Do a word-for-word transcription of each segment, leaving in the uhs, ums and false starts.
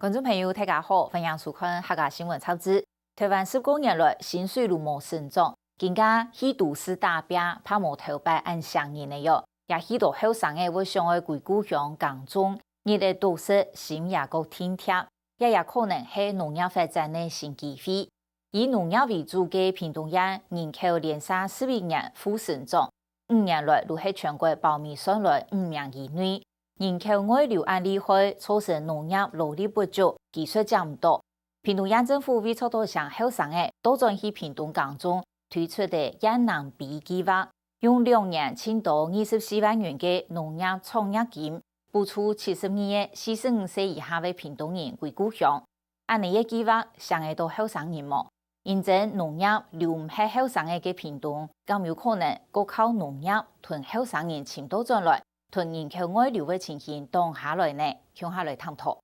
觀眾朋友，大家好，歡迎收看客家新聞雜誌。台灣十過年來，薪水都無成長，更加去都市打拚，怕無頭擺恁唌人个喲。也許多後生仔會想愛歸故鄉耕種，日仔多食，心也較定定，這也可能係農業發展个新機會。以農業為主个屏東縣，人口連續十一年負成長，五年來都係全國包尾算來五名以內。 人口外流恁厲害，造成農業勞力不足，技術接毋著。屏東縣政府為著到想後生仔倒轉去屏東耕種，推出个燕南埤計畫，用兩年盡多二十四萬元个農業創業金，補助七十二歲、四十五歲以下个屏東人歸故鄉。 恁呢个計畫，想得著後生人無？因爭農業留毋核後生仔个屏東，敢有可能過靠農業同後生人尋倒轉來，同人口外流个情形擋下來呢？共下來探討。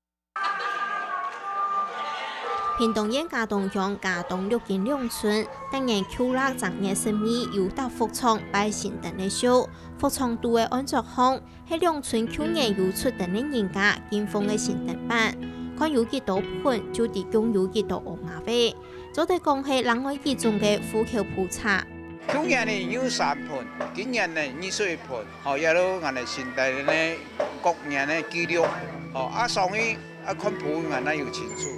屏東縣佳冬鄉佳冬綠金兩村，逐年舊曆正月十二有搭福廠拜神燈个秀，福廠肚个案桌項， 係兩村舊年有出燈个人家敬奉个神燈板，看有幾多盆，就知共有幾多嬰兒仔。做得講係另外一種个戶口簿冊。舊年呢有三盆，今年呢二十一盆，吼，也都𠊎等神燈个各年个記錄，吼，啊，所以啊看簿𠊎等有清楚。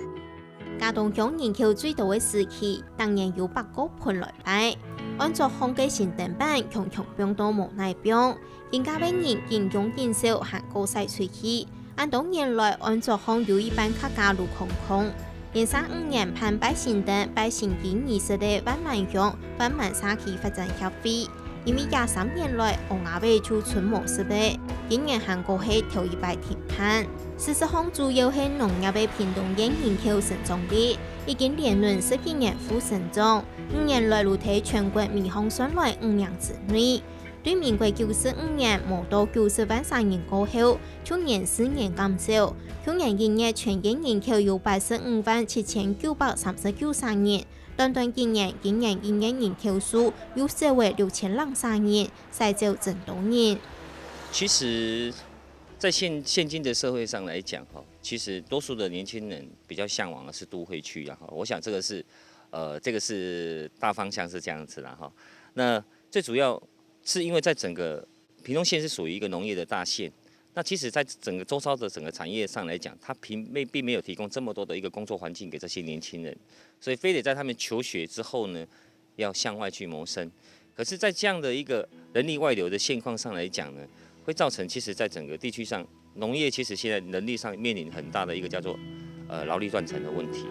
佳冬鄉人口最多个時期，逐年有百過盆來拜。案桌項个神燈板強強放到無哪放，今下个人緊供緊燒還過徙出去。恁多年來，案桌項有一半較加挼空空。連續五年辦拜神燈、拜神機儀式个萬巒鄉萬巒社區發展協會， 因為這三年來，嬰兒仔就賰無食咧，今年還過係頭一擺停辦。事實上，主要係農業个屏東縣人口成長率，已經連輪十幾年負成長，五年來都在全國尾項算來五名之內。對民國九十五年無到九十萬儕人過後，就年時年減少，舊年一月全縣人口有八十五萬七千九百三十九儕人， 短短幾年，今年一月人口數又少了六千零儕人，徙走真多人。其實，在現現今的社會上來講，哈，其實多數的年輕人比較嚮往的是都會區啊，哈。我想這個是，呃，這個是大方向是這樣子啦，哈。那最主要是因為在整個屏東縣是屬於一個農業的大縣，那其實在整個周遭的整個產業上來講，它並沒並沒有提供這麼多的一個工作環境給這些年輕人，所以非得在他們求學之後呢，要向外去謀生。可是，在這樣的一個人力外流的現況上來講呢，會造成其實在整個地區上，農業其實現在人力上面臨很大的一個叫做呃勞力斷層的問題。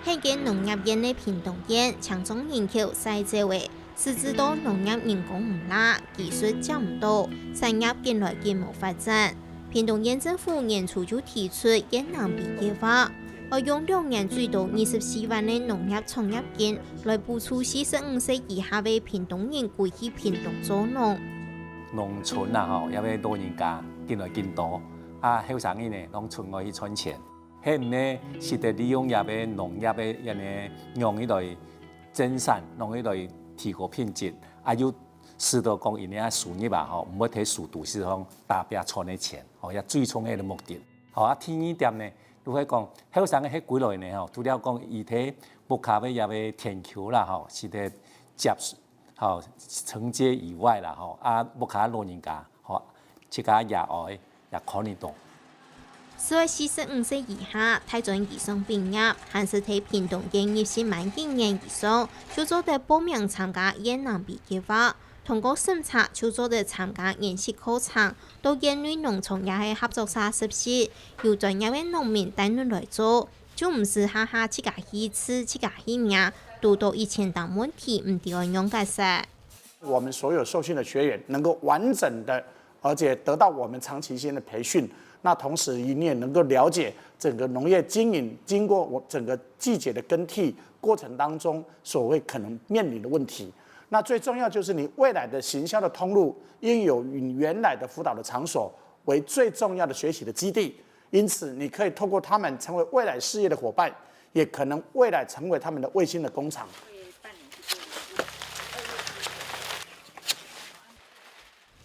係建農業縣个屏東縣，青壯人口徙走了， 實際到農業人工毋罅，技術接毋著，產業緊來緊無發展。屏東縣政府年初就提出燕南埤計畫，愛用兩年最多二十四萬个農業創業金來補助四十五歲以下个屏東人歸去屏東做農。農村啊吼，也係老人家緊來緊多，啊後生人呢，攏出外去賺錢。 係毋係使得利用這个農業个恁呢，容易來增產，容易來提高品質，啊又使得講𠊎等个收入啊，吼，毋會在都市項打拚賺个錢，吼，也最重要个目的。吼，啊第二點呢，就係講後生个係歸來呢，吼，除了講佢在屋下个這个田坵啦，吼，使得接 吼，承接以外啦，吼，啊屋下老人家，吼，自家爺哀也看得著。除了四十五歲以下，大專以上畢業，還係在屏東縣入籍滿幾年以上，就做得報名參加燕南埤計畫。通過審查，就做得參加研習課程，到縣內農場也係合作社實習，由專業个農民帶你來做， 就毋使下下自家去試、自家去摸，堵著以前等問題，毋知愛仰結煞。我們所有受訓的學員能夠完整的，而且得到我們長期性的培訓，那同時你也能夠了解整個農業經營，經過我整個季節的更替過程當中，所謂可能面臨的問題。那最重要就是你未來的行銷的通路，應有以原來的輔導的場所為最重要的學習的基地。 因此，你可以透過他們成為未來事業的夥伴，也可能未來成為他們的衛星的工廠。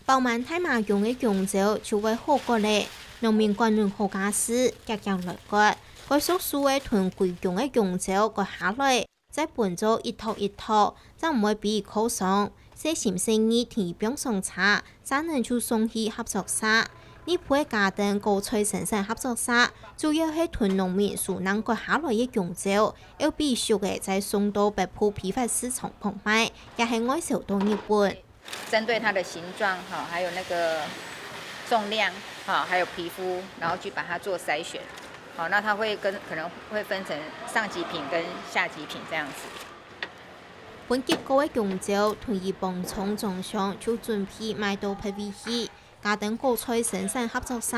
包滿大麻弓个弓蕉就會好割咧，農民趕輪好架勢，遽遽來割，該熟熟个同歸弓个弓蕉割下來，再分做一托一托，正毋會分佢硞傷。細心細義同佢放上車，正能就送去合作社。內埔个家庭果菜生產合作社，主要係同農民收零割下來个弓蕉，愛分熟个再送到北部批發市場放賣，也係外銷到日本。 針對它的形狀哈，還有那個重量哈，還有皮膚，然後去把它做篩選。好，那它會跟，可能會分成上級品跟下級品這樣子。分級過个弓蕉同佢磅重裝箱，就準備賣到別位去。家庭果菜生產合作社，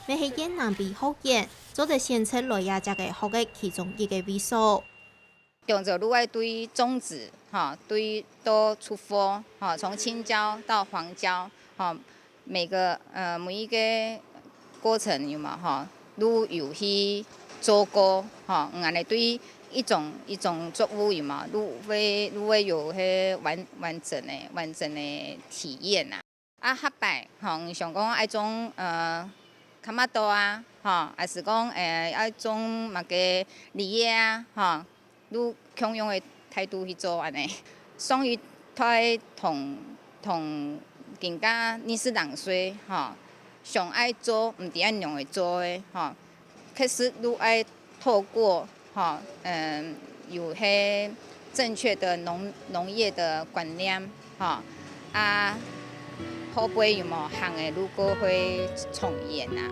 乜係越南語學院，做得選擇來這隻个學个其中一個位所。 弓蕉就愛對種植，哈，對到出貨，哈，從青椒到黃椒，哈，每個，呃，每一個過程有無，哈，就有去做過，哈，嗯，恁樣對一種，一種作物有無，就會，就會有該完，完整个，完整个體驗啊。 啊，下擺，吼，你想講愛種，呃，tomato啊，吼，還是講，欸，愛種麼个梨仔啊，吼，就共樣个態度去做恁樣。上一代同，同今个二十零歲，吼，想愛做，毋知愛仰仔做个，吼， 確實就愛透過，吼，嗯，有該正確的農，農業的觀念，吼，啊，後背有無行个路過會重演啊。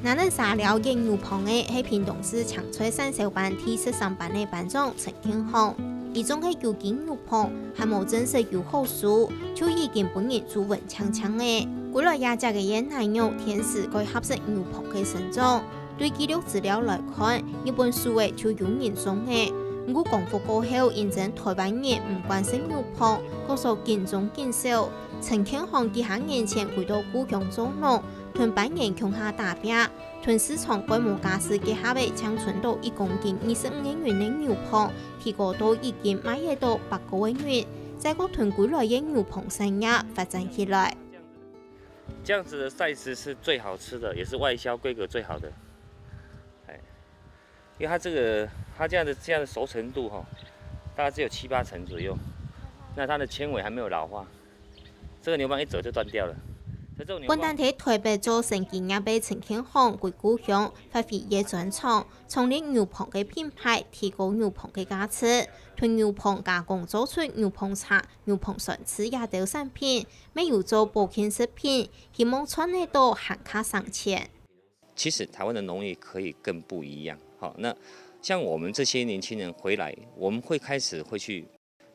𠊎等社寮野牛棚个係屏東市青菜產銷班第十三班个班長陳慶雄。佢種个有機牛棚，還無正式有好收，就已經分人注文淨淨了。歸來這隻个野奶肉，天時蓋合適牛棚个生長。對記錄資料來看，日本收个就有人種了。毋過光復過後，因爭臺灣人毋慣食牛棚，各所緊種緊少。陳慶雄幾下年前歸到故鄉做農， 同班人共下打拚，同市場蓋無價數个合約，淨伸到一公斤二十五個銀个牛棚，提高到已經賣得到百過個銀，再過同歸來个牛棚產業發展起來。這樣子的size是最好吃的，也是外銷規格最好的。哎，因為它這個它這樣的這樣的熟成度哈，大概只有七八成左右，那它的纖維還沒有老化。 這個牛蒡一折就斷掉了。所以這種牛蒡本旦在臺北做生技業个陳慶雄歸故鄉，發揮佢專長，創立牛棚个品牌，提高牛棚个價值，同牛棚加工做出牛棚茶、牛棚酸醋這兜產品，乜有做保健食品，希望賺得到還較省錢。其實臺灣的農業可以更不一樣。好，那像我們這些年輕人回來，我們會開始會去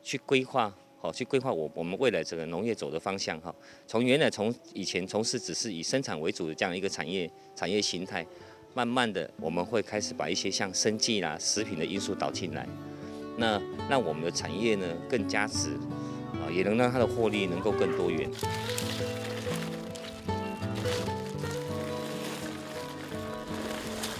去規劃，好，去規劃我我們未來整個農業走的方向哈。從原來從以前從事只是以生產為主的這樣一個產業產業形態，慢慢的我們會開始把一些像生技啦、食品的因素導進來，那讓我們的產業呢更加值，啊，也能讓它的獲利能夠更多元。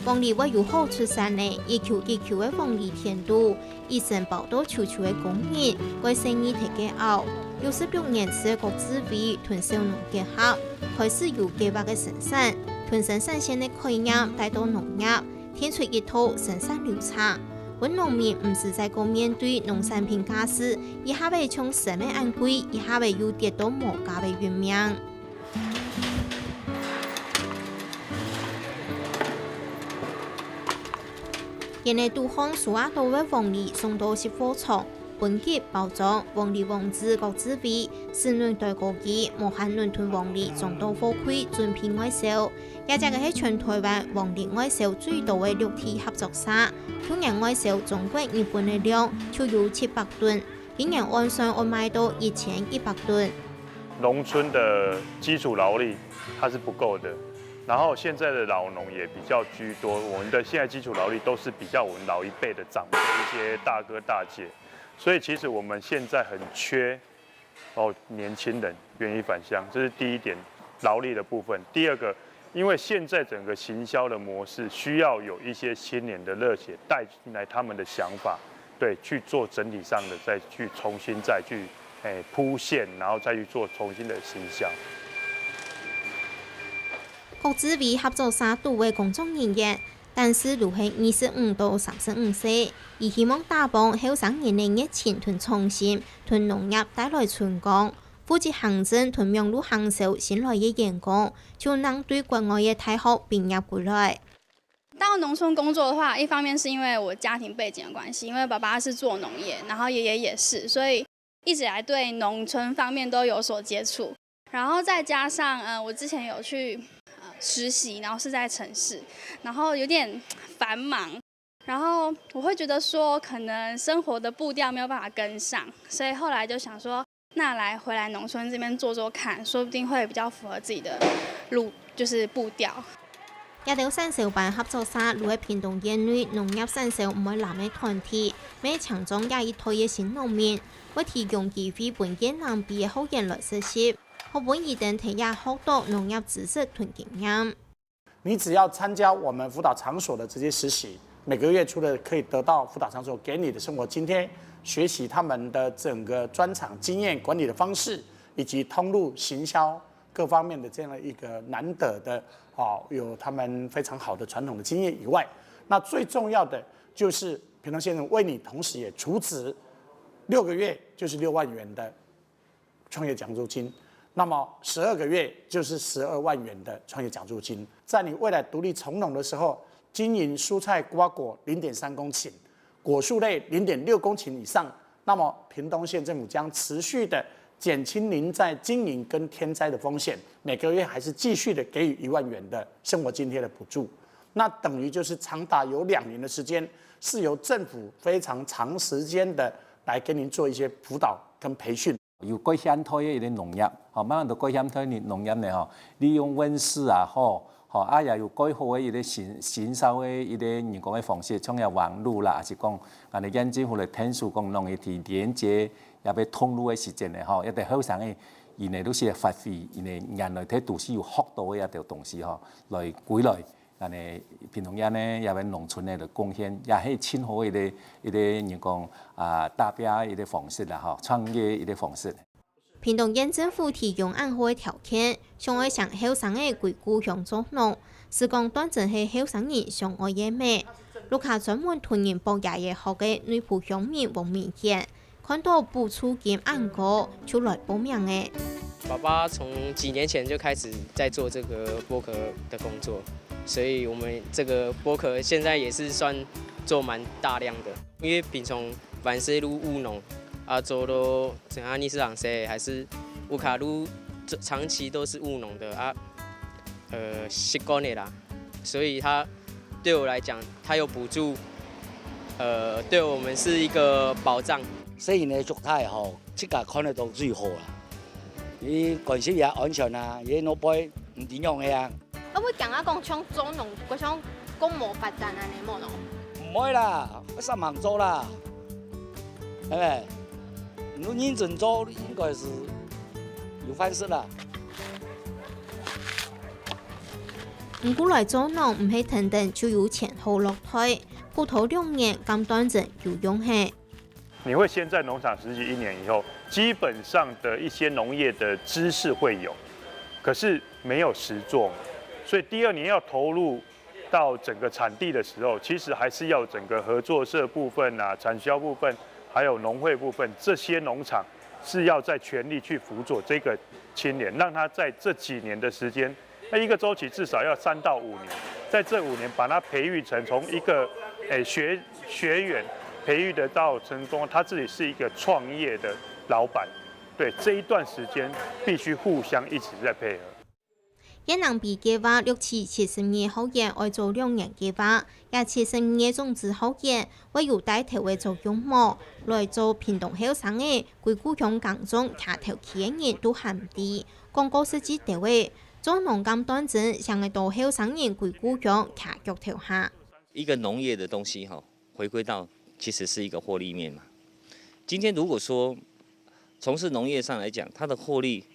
黃梨會有好出產呢，一球一球个黃梨甜度， 一生包到球球个工人，蓋細義忒个拗。六十六年時个郭志偉同小農結合，開始有計畫个生產，同生產線个概念帶到農業，定出一套生產流程。分農民毋使再過面對農產品價數，一下仔像生个恁貴，一下仔又跌到無價个運命。 今日堵好收啊到个黃梨送到食貨場，分級包裝，黃梨王子郭志偉，使輪袋高機，無閒輪同黃梨裝到貨櫃，準備外銷。這隻个係全臺灣黃梨外銷最多个六地合作社，舊年外銷中國、日本个量就有七百噸， 今年按算會賣到一千一百噸。農村的基礎勞力它是不夠的，然後現在的老農也比較居多，我們的現在基礎勞力都是比較我們老一輩的長輩一些大哥大姐，所以其實我們現在很缺哦年輕人願意返鄉，這是第一點勞力的部分。第二個，因為現在整個行銷的模式需要有一些青年的熱血帶進來他們的想法，對，去做整體上的再去重新再去誒，鋪線，然後再去做重新的行銷。各自為合作社肚个工作人員，但係都係二十五到三十五歲，佢希望打幫後生人个熱情同創新，同農業帶來春光。負責行政同網路行銷新來个員工，就能對國外个大學畢業歸來。到農村工作的话，一方面是因为我家庭背景的关系，因为爸爸是做农业，然后爷爷也是，所以一直来对农村方面都有所接触。然后再加上，呃，我之前有去呃实习，然后是在城市，然后有点繁忙，然后我会觉得说，可能生活的步调没有办法跟上，所以后来就想说，那来回来农村这边做做看，说不定会比较符合自己的路，就是步调。這兜產銷班合作社就係屏東縣內農業產銷毋會濫个團體，乜青壯這一代个新農民，會提供機會分縣南邊个學員來實習，好分佢等在這學到農業知識同經驗。你只要參加我們輔導場所的這些實習，每個月除了可以得到輔導場所給你的生活津貼，學習他們的整個專長經驗管理的方式，以及通路行銷各方面的這樣的一個難得的哦，有他們非常好的傳統的經驗以外，那最重要的就是平常先生為你同時也儲值六個月就是六萬元的创业奖助金，那么十二个月就是十二万元的创业奖助金。在你未来独立从农的时候，经营蔬菜瓜果零点三公顷，果树类零点六公顷以上，那么屏东县政府将持续的减轻您在经营跟天灾的风险，每个月还是继续的给予一万元的生活津贴的补助。那等于就是长达有两年的时间，是由政府非常长时间的来跟您做一些辅导跟培训。有蓋現代个一个農業，吼，慢慢都蓋現代个農業呢，吼，利用溫室啊，吼，吼，啊也有蓋好个一个行行銷个一个人工个方式，像个網路啦，還是講，恁呢縣政府來𢯭手講，農業地連接也要通路个時間呢，吼，一个後生个，佢呢，都是發揮，佢呢，原來在都市有學到个一條東西，吼，來歸來。 恁呢，屏東縣呢，也為農村呢來貢獻，也係盡好一个一个人講啊，打拚一个方式啦，吼，創業一个方式。屏東縣政府提供恁好个條件，想愛請後生个歸故鄉做農，斯講斷真係後生人想愛个咩。屋下專門同人駁爺爺學个內埔鄉民王明賢， 看到補助金恁高，就來報名了。爸爸从几年前就开始在做这个剥壳的工作，所以我们这个剥壳现在也是算做蛮大量的。因为平常凡事都务农，啊，做到像阿尼斯朗塞还是乌卡都长期都是务农的啊，呃，习惯了啦，所以他对我来讲，他有补助，呃，对我们是一个保障。細人个狀態吼，自家看得到最好啦。佢關心佢安全啊，佢腦背毋知樣个啊。啊，會驚啊，講像做農，像講無發展安尼無咯？毋會啦，愛煞猛做啦，係咪？你認真做，應該是有飯食啦。毋過來做農毋係等等就有錢好落袋，過頭兩年敢斷真有用係。 你会先在农场实习一年以后，基本上的一些农业的知识会有，可是没有实作，所以第二年要投入到整个产地的时候，其实还是要整个合作社部分啊、产销部分，还有农会部分，这些农场是要在全力去辅佐这个青年，让他在这几年的时间 那一个周期至少要三到五年，在这五年把他培育成从一个诶学学员培育得到成功，他自己是一个创业的老板。对，这一段时间必须互相一直在配合。越南比計畫六七七十二學員愛做兩年計畫，也七十二个種植學员會有帶頭个作用無，來做屏東後生个歸故鄉耕種徛頭區个人都還毋知。 講過實際兜仔，做農敢斷真，想愛到後生人歸故鄉徛腳頭下。一个农业的东西哈，回归到其实是一个获利面嘛。今天如果说从事农业上来讲，它的获利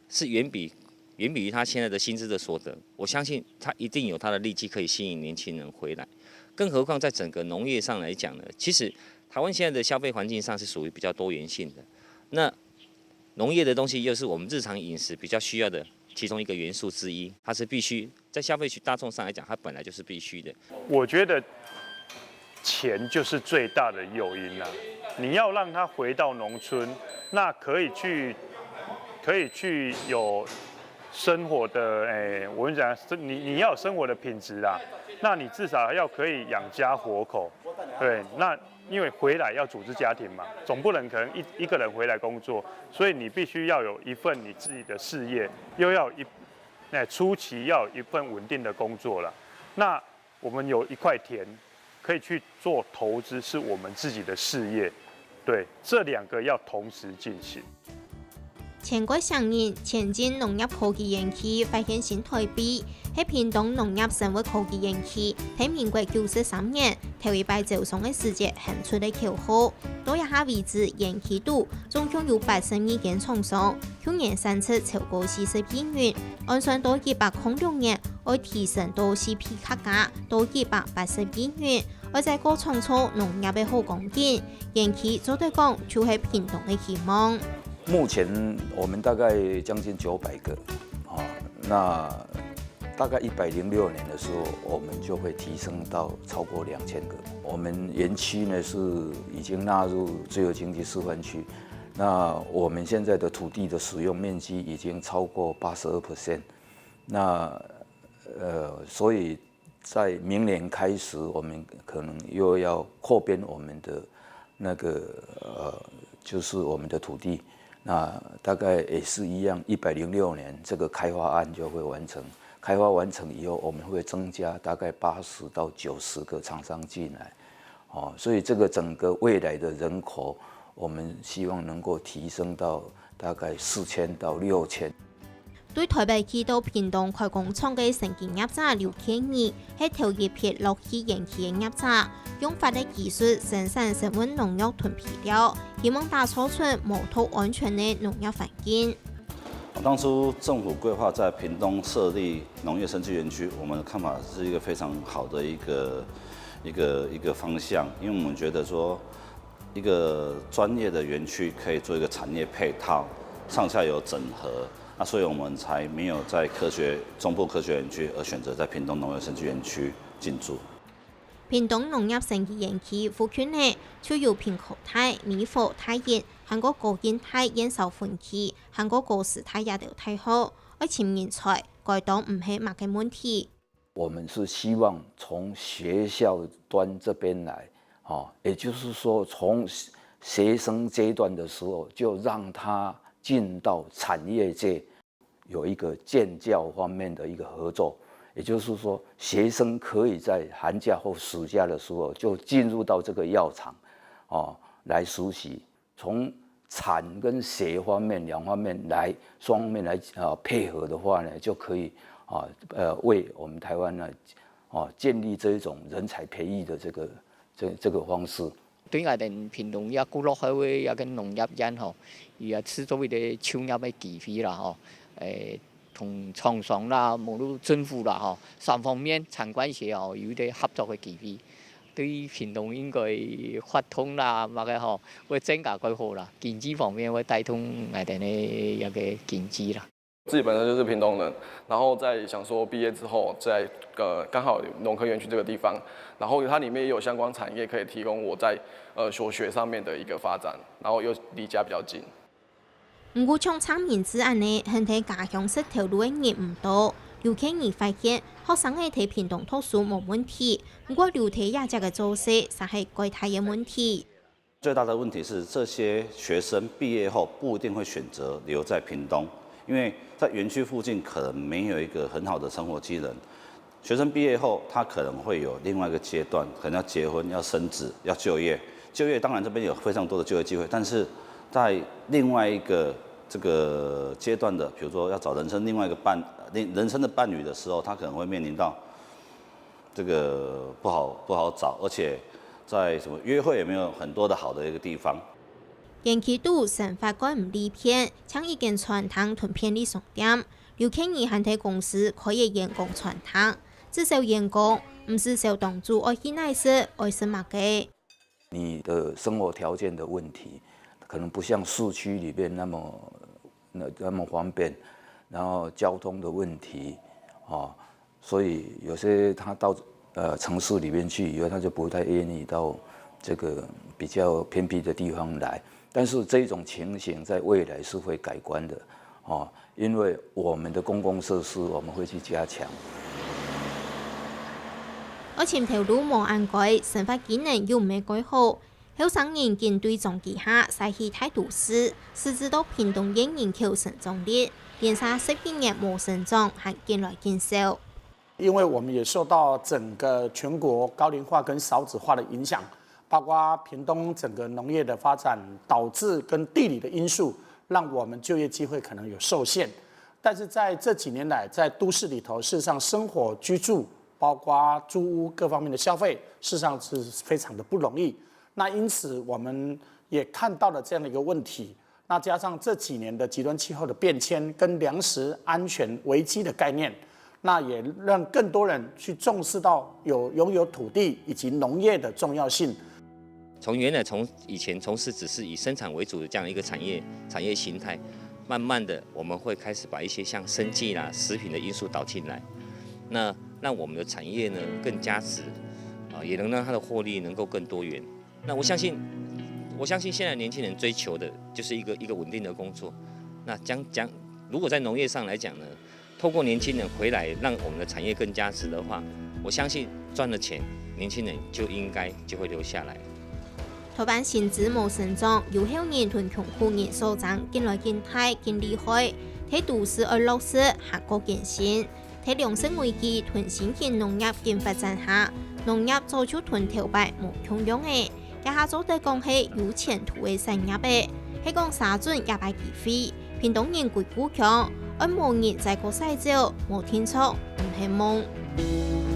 是远比远比于他现在的薪资的所得，我相信他一定有他的力气可以吸引年轻人回来。更何况在整个农业上来讲呢，其实台湾现在的消费环境上是属于比较多元性的。那农业的东西又是我们日常饮食比较需要的其中一个元素之一，它是必须在消费群大众上来讲，它本来就是必须的。我觉得钱就是最大的诱因啊！你要让他回到农村，那可以去，可以去有生活的，哎，我们讲，你你要有生活的品质啊，那你至少要可以养家活口，对，那因为回来要组织家庭嘛，总不能可能一一个人回来工作，所以你必须要有一份你自己的事业，又要一，那初期要有一份稳定的工作了。那我们有一块田，可以去做投资，是我们自己的事业。对，这两个要同时进行。全國成人前進農業科技園區發現新臺北，係屏東農業生活科技園區，在民國九十三年頭一擺招商个時節喊出个口號。到這下為止，園區肚總共有八十二間廠商，去年產值超過四十億元，按算到一百空六年，愛提升到四倍較加，到一百八十億元。 愛再過創造農業个好光景，園區做得講就係屏東个希望。目前我们大概将近九百个，啊，那大概一百零六年的时候，我们就会提升到超过两千个。我们园区呢是已经纳入自由经济示范区，那我们现在的土地的使用面积已经超过八十二 percent，那呃，所以在明年开始，我们可能又要扩编我们的那个呃，就是我们的土地。那大概也是一样，一百零六年这个开发案就会完成。开发完成以后，我们会增加大概八十到九十个厂商进来。哦，所以这个整个未来的人口，我们希望能够提升到大概四千到六千。 對臺北去到屏東開工廠个承繼業者劉建仁，係頭一批落去園區个業者，用發个技術生產生物農藥同肥料，希望打造出無毒安全个農業環境。当初政府规划在屏东设立农业生技园区，我们的看法是一个非常好的一个一个一个方向，因为我们觉得说，一个专业的园区可以做一个产业配套，上下游整合，那所以我们才没有在科学中部科学园区，而选择在屏东农业生技园区进驻。屏東農業生技園區附近呢，就有屏科大、美科大、還過高英大院校分區，還過高師大這兜大學，愛尋人才，該當毋係麼个問題。我们是希望从学校端这边来，哦，也就是说从学生阶段的时候就让他进到产业界，有一个建教方面的一个合作，也就是说学生可以在寒假或暑假的时候就进入到这个药厂，哦，来实习。从产跟学方面两方面来双方面来呃配合的话呢，就可以啊呃为我们台湾呢哦建立这一种人才培育的这个这这个方式。对𠊎等屏东也古落后个一个农业院吼，伊也制作一个就业个机会啦吼，诶，同厂商啦，无论政府啦吼，三方面产官学吼有一个合作个机会。 对屏东应该活动啦，么个吼，会增加个好啦，经济方面会带动𠊎等个一个经济啦。自己本身就是屏东人，然后在想说毕业之后在呃刚好有农科园区这个地方，然后它里面也有相关产业可以提供我在呃所学上面的一个发展，然后又离家比较近。 毋過像蔡明志恁呢，肯在家鄉食頭路个人毋多。劉建仁發現，學生仔在屏東讀書無問題，毋過留在這跡个做事，正係較大个問題。最大的问题是，这些学生毕业后不一定会选择留在屏东，因为在园区附近可能没有一个很好的生活机能。学生毕业后，他可能会有另外一个阶段，可能要结婚、要生子、要就业。就业当然这边有非常多的就业机会，但是在另外一个这个阶段的，比如说要找人生另外一个伴，另人生的伴侣的时候，他可能会面临到这个不好不好找，而且在什么约会也没有很多的好的一个地方。園區肚生活蓋毋利便，像一間餐廳同便利商店。劉建仁還在公司開一間公餐廳，只招員工，毋使愁當晝愛去哪食，愛食麼个。你的生活条件的问题，可能不像市区里面那么那那么方便，然后交通的问题，哦，所以有些他到呃城市里面去以后，他就不太愿意到这个比较偏僻的地方来。但是这一种情形在未来是会改观的，哦，因为我们的公共设施我们会去加强。愛尋頭路無恁該，生活機能又毋係蓋好，後生人緊對撞機下徙去大都市，使之到屏東縣人口成長率，連續十幾年無成長，還緊來緊少。因為我們也受到整個全國高齡化跟少子化的影響，包括屏東整個農業的發展，導致跟地理的因素，讓我們就業機會可能有受限。但是在這幾年來，在都市裡頭，事實上生活居住，包括租屋各方面的消費，事實上是非常的不容易。那因此，我們也看到了這樣的一個問題。那加上這幾年的極端氣候的變遷跟糧食安全危機的概念，那也讓更多人去重視到有擁有土地以及農業的重要性。从原来从以前从事只是以生产为主的这样一个产业产业形态，慢慢的我们会开始把一些像生技啦、食品的因素导进来，那让我们的产业呢更加值，啊，也能让它的获利能够更多元。那我相信，我相信现在年轻人追求的就是一个一个稳定的工作。那将将如果在农业上来讲呢，透过年轻人回来，让我们的产业更加值的话，我相信赚了钱，年轻人就应该就会留下来。台灣薪資無成長，有後人同窮苦人所爭緊來緊大、緊厲害，在都市愛落實還過艱辛，在糧食危機同新型農業緊發展下，農業早就同頭擺無共樣了。 這下做得講係有前途个產業仔，係講嗄準這擺機會，屏東人歸故鄉，愛無人再過徙走，無定著毋係夢。